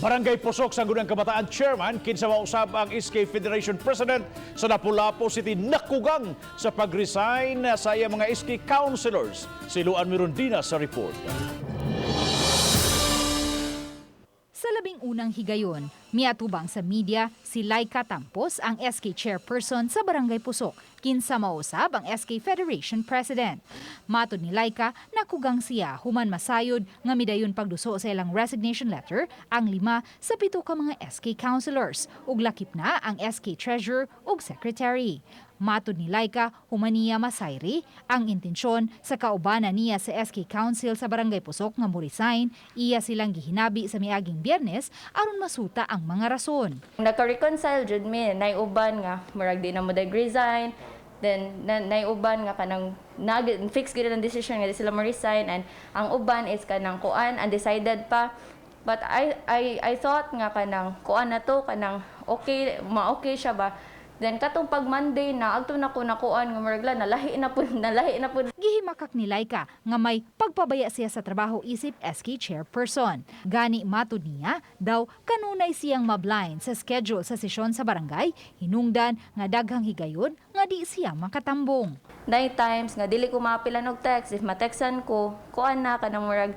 Barangay Pusok, Sangguniang Kabataan Chairman, kinsa mausab ang SK Federation President sa Lapu-Lapu City, nakugang sa pag-resign sa iyang mga SK councilors. Si Luan Mirondina sa report. Sa 11 higayon, miatubang sa media si Laika Tampos, ang SK chairperson sa Barangay Pusok, kinsa mausab ang SK Federation President. Matod ni Laika, nakugang siya human masayod nga midayon pagduso sa ilang resignation letter ang lima sa pito ka mga SK councilors ug lakip na ang SK treasurer ug secretary. Matod ni Laika, human niya masayri ang intensyon sa kaubanan niya sa SK Council sa Barangay Pusok nga mo-resign, iya silang gihinabi sa miaging Biyernes aron masuta ang mga rason. Naka-reconcile jud mi. Nay uban nga murag di na mo resign, then nay uban nga kanang nag fix gid ang decision nga di sila mo resign, and ang uban is kanang kuan, undecided pa. But I thought nga kanang kuan na to, kanang okay, ma-okay siya ba. Then katong pag Monday na adto na ko nakuan nga murag la, nalahi na pud, nalahi na pud. Gihimakak ni Laika nga may pagpabaya siya sa trabaho isip SK chairperson. Gani matod niya, daw kanunay siyang mablind sa schedule sa sesyon sa barangay, hinungdan nga daghang higayon nga di siya makatambong. Nay times nga dili ko maapilan og text. If matextan ko, kuan na, kanang murag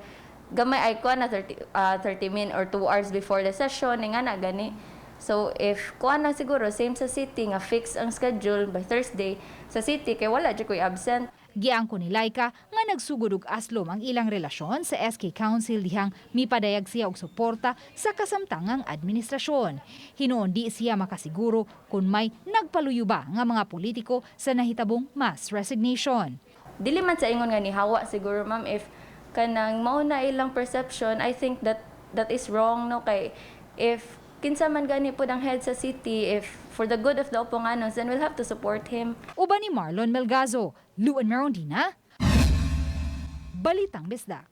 gamay ay kuan na, 30 30 min or 2 hours before the session nga na gani. So if kuan na siguro, same sa city nga fix ang schedule by Thursday sa city, kay wala jud ko'y absent. Giangko ni Laika nga nagsugod og aslom ang ilang relasyon sa SK Council dihang mipadayag siya og suporta sa kasamtangang administrasyon. Hinuon di siya makasiguro kung may nagpaluyo ba nga mga politiko sa nahitabong mass resignation. Dili man sa ingon nga nihawa siguro, ma'am. If kanang mao na ilang perception, I think that that is wrong, no, kay if kinsa man gani pud ang head sa city, if for the good of the Uponganos, then we'll have to support him. Uban ni Marlon Melgazo, Luan Merondina, Balitang Bisdak.